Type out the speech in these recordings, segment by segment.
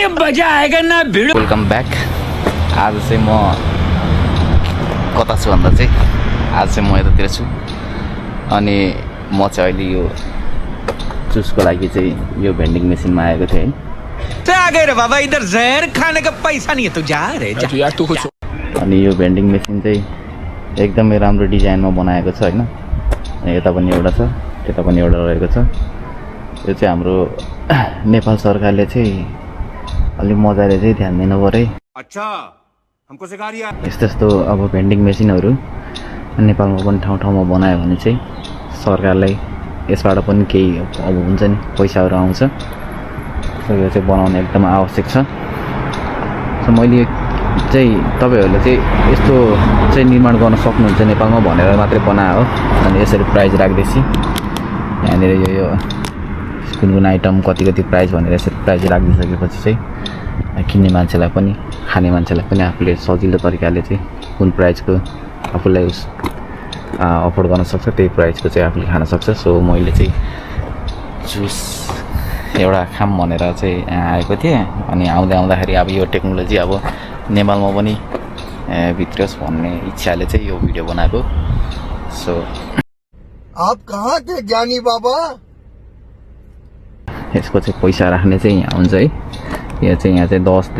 मजा आएगा ना भिड। Welcome back. आज चाहिँ म कता छु भन्दा चाहिँ आज चाहिँ म यतातिर छु अनि म चाहिँ अहिले यो जुसको लागि चाहिँ यो भेन्डिङ मेसिनमा आएको थिएँ है। आ गए रे बाबा, इधर जहर खाने का पैसा नहीं है, तू जा रे जा। यार तू कुछ अनि यो भेन्डिङ मेसिन चाहिँ एकदमै राम्रो डिजाइनमा बनाएको छ हैन। यता पनि एउटा छ, त्यता पनि एउटा रहेको छ। यो चाहिँ हाम्रो नेपाल सरकारले चाहिँ अलिक मजाले चाहिँ ध्यान दिनु पर्यो। अच्छा हमको सिखा रिया। यस्तो अब भेन्डिङ मेसिनहरू नेपालमा पनि ठाउँ ठाउँमा बनायो भने चाहिँ सरकारलाई यसबाट पनि केही अब हुन्छ नि पैसाहरू आउँछ। सो यो चाहिँ बनाउन एकदम आवश्यक छ। सो मैले चाहिँ तपाईहरूले चाहिँ यस्तो चाहिँ निर्माण गर्न सक्नुहुन्छ नेपालमा भनेर मात्रै बनायो अनि यसरी प्राइज राख्दैछु। यहाँनिर यो कुन कुन आइटम कति कति प्राइस भनेर यसरी प्राइस राखिदिइसकेपछि चाहिँ किन्ने मान्छेलाई पनि खाने मान्छेलाई पनि आफूले सजिलो तरिकाले चाहिँ कुन प्राइसको आफूलाई अफोर्ड गर्न सक्छ त्यही प्राइसको चाहिँ आफूले खान सक्छ। सो मैले चाहिँ जुस एउटा खाम भनेर चाहिँ आएको थिएँ अनि आउँदाखेरि अब यो टेक्नोलोजी अब नेपालमा पनि भित्रियोस् भन्ने इच्छाले चाहिँ यो भिडियो बनाएको। सो आप कहाँ थे ज्ञानी बाबा? यसको चाहिँ पैसा राख्ने चाहिँ यहाँ हुन्छ है। यो चाहिँ यहाँ चाहिँ 10,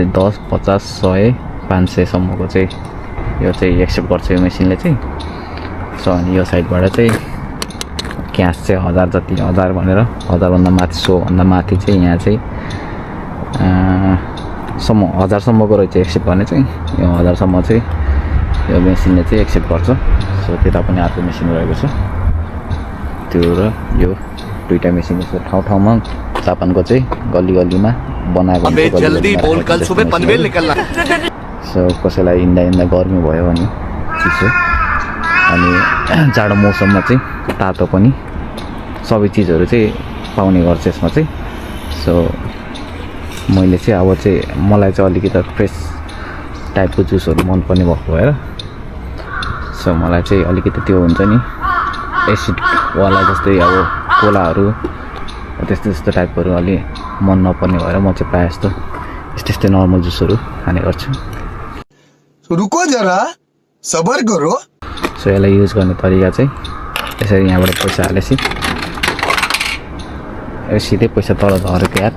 50, 100, 500 सम्मको चाहिँ यो चाहिँ एक्सेप्ट गर्छ यो मेसिनले चाहिँ। सो अनि यो साइडबाट चाहिँ क्यास चाहिँ 1000 जति 1000 भनेर 1000 भन्दा माथि 100 भन्दा माथि चाहिँ यहाँ चाहिँ 1000 सम्मको रहेछ एक्सेप्ट गर्ने चाहिँ। यो 1000 सम्म चाहिँ यो मेसिनले चाहिँ एक्सेप्ट गर्छ। सो त्यता पनि अर्को मेसिन रहेको छ त्यो र यो दुईटा मेसिन यसो ठाउँ ठाउँमा जापानको चाहिँ गल्ली गल्लीमा बनाएको हुन्छ। जल्दी बोल, कल सुबह पनवेल निकलना। सो कसैलाई हिँड्दा गर्मी भयो भने चिसो अनि जाडो मौसममा चाहिँ तातो पनि सबै चिजहरू चाहिँ पाउने गर्छ यसमा चाहिँ। सो मैले चाहिँ अब चाहिँ मलाई चाहिँ अलिकति फ्रेस टाइपको जुसहरू मनपर्ने भएको भएर सो मलाई चाहिँ अलिकति त्यो हुन्छ नि एसिडवाला जस्तै अब कोलाहरू त्यस्तो टाइपहरू अलि मन नपर्ने भएर म चाहिँ प्रायः जस्तो यस्तै नर्मल जुसहरू खाने गर्छु। रुको जरा सबर करो। सो यसलाई युज गर्ने तरिका चाहिँ यसरी यहाँबाट पैसा हालेपछि सिधै पैसा तल झरेको यार।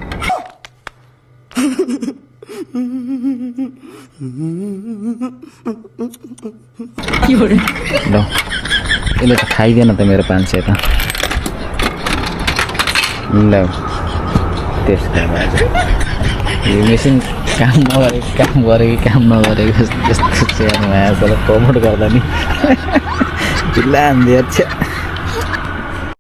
ल यसले त खाइदिएन त मेरो 500 त। ल त्यसको यो मेसिन काम गरेको काम नगरेको यस्तो चाहिँ प्रमोट गर्दा नि चिल्ला हान्दिया छ।